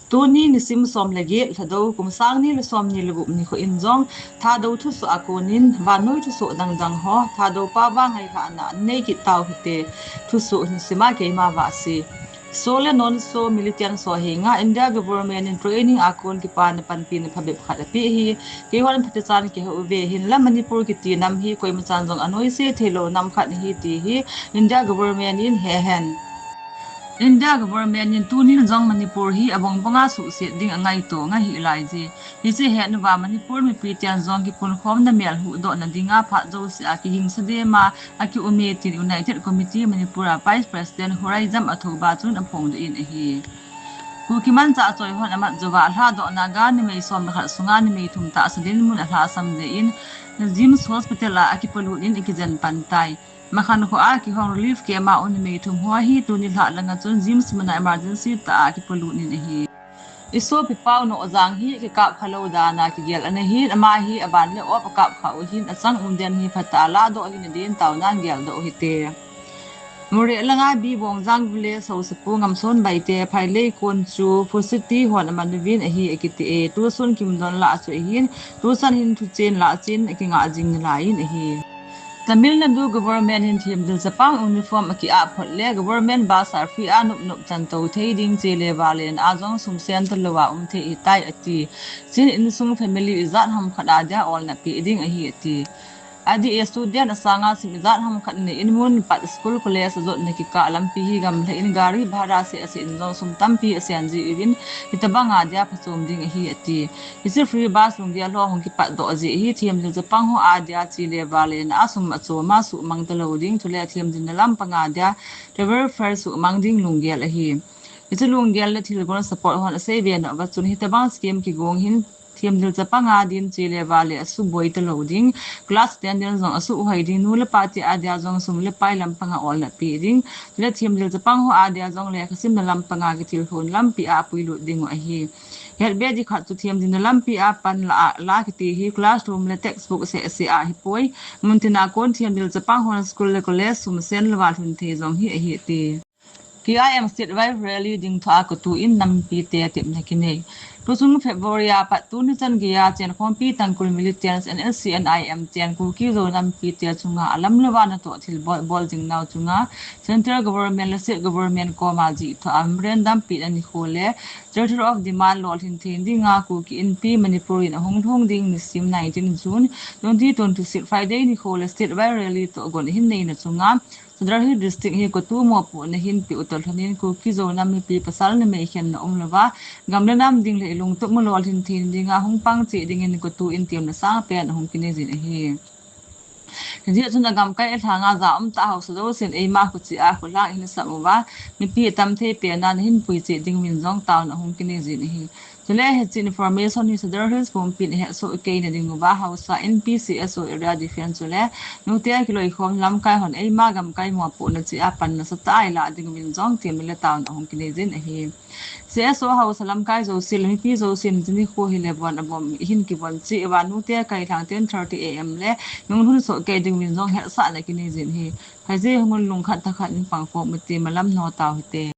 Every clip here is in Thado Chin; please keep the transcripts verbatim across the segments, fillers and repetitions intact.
Tuni nisim som le get Lhadou kum sang ni le som ni le gup nikho in jong Thadou thusoh a konin vannoi thusoh dangdang ho Thadou pa vang ngailhahna nei kit tau hite. Thusoh hin sima keima vasi. So le non so militants ho henga India government in training a kon kipana panpina phabep khat apeh hi keihon phatechan kihou ve, hinla Manipur kiti nam hi koimachan jong anoise theilou nam khat ahi ti hi India government in hehen. India government in tunin jong Manipur hi abongbonga suhset ding angaito ngai hih laije. Hiche hetna uva Manipur mipi ten jong kipunkhomna mel huhdohna dinga phat jousea kihingsa dema akiume tin United Committee Manipur a Vice President Khuraijam Athouba chun aphongdoh in ahi. Kuki manchah choi hon amat jouva alhadoh Naga numei som le khat sunga numei thum tahsa dinmun alhasam jeh in JNIMS Hospital a akipolut in akijen pan tai. Makhan kho a kihong relief camp a um numei thum ho hi tuni lhah langa chun JNIMS muna emergency tah a akipolut in ahi. Isopi Paonohjang hi kikap khalou dana kigel ana hin, ama hi aban le op akap kha u hin, achang umden hi phatah a ladoh hin adin taonan geldoh u hite. Moreh langa Bibongjang village Hausapu Ngamson Baite, Phailei kon chu Phusiti hon aman uvin ahi akiti e, tusun kimdon lah chu ahin, tuchan hin thuchen lah chin akingah jing nalaiyin ahi. Tamil Nadu government in themjil chapang uniform akiah phot le government bus a free a nopnop chantou thei ding chele vale na a jong sum sen talouva um thei ahitai ati. Chun insung family ijat ham khat a dia olna peh ding ahi ati. Adi e student asanga sim ijat ham khat nei in mun pat school college ajotna kikah lampi hi gamlha in gari bhara seh aseh in jong sum tampi asen ji uvin hitobang a dia phachom ding ahi ati. Hiche free bus lunggel ho hung kipatdoh jeh hi themjil chapang ho a dia chele vale na a sum achom a suhmang talou ding chule themjilna lampang a dia travel fare suhmang ding lunggel ahi. Hiche lunggel le thilgon support hon asei ve nauva chun hitobang scheme kigong hin themjil chapang a din chele vale asuboi talou ding, class ten din jong asuhoi ding, nu le pa te a dia jong sum le pai lampang a olna peh ding, chule themjil chapang ho a dia jong lekhasimna lampang a kitilkhouna lampi a apuilut dingu ahi. Hetbe ding khat chu themjilna lampi a pan la, la kiti hi classroom le textbook seh seh a hipoi, muntina kon themjil chapang hon school le college sum sen louva lhun thei jong hi ahi ati. K I M State Wide Rally ding thoa KOTU in nampite tepna kinei. Tuchung February a pat tuni chan geiya Chenkhompi Tangkhul militants N S C N I M ten Kuki Zo nampite chunga alamlouva natoh thilbol bol jing nau chunga Central Government le State Government koma jih thoa memorandum pehna nikho le Letter of Demand lolhin thei dinga Kuki Inpi Manipur in ahung lhung ding nisim nineteen June twenty twenty-six Friday nikho le State Wide Rally tohgon ahin neina chunga Sadar Hills District hi KOTU mopohna hin peh u toh lhonin Kuki Zo nam mipi pasal numei khenna umlouva, gam le nam ding le ilungtup mu lolhin thei dinga hung pang cheh dingin KOTU in temna sangpen ahung kinei jin ahi. Hijeh chun agamkai alhanga ja umtah haosa jousen eima khuchih a kholhang ihin sam uva, mipi atam thei pena nahin pui cheh dinguvin jong taona ahung kinei jin ahi. Chule hiche information hi Sadar Hills pumpin ahetsoh keina dinguva haosa Inpi C S O Area Defence chule nute kiloikhom lamkai hon eima gamkai mopohna cheh a pan nasatah a ilah dinguvin jong temna le taona ahung kinei jin ahi. C S O haosa lamkai jouse le mipi jousen hiche nikho hi le von abom ihin kivon cheh uva nute kailhang ten thirty A M le nunglhun soh kei dinguvin jong hetsahna kinei jin ahi. Hijeh hin lungkhat thakhat in pangkhom ute, malam no tau hite.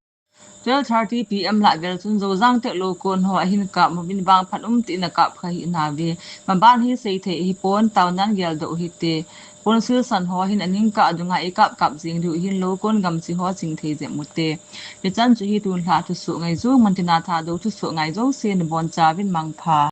Twelve thirty P M lah vel chun Zojang Teklo kon ho ahin kap uvin vangphat umtah in akap kha ahi nave. Maban hi seithei ahipon taonan geldoh u hite. Kon silsan ho hin aningkah dunga eikap kap jing diu ahin lou kon gamchi ho chingthei jep ute. Hichan chu hi tunlha thusoh ngaiju, muntina Thadou thusoh ngai jouse nabonchauvin mangpha.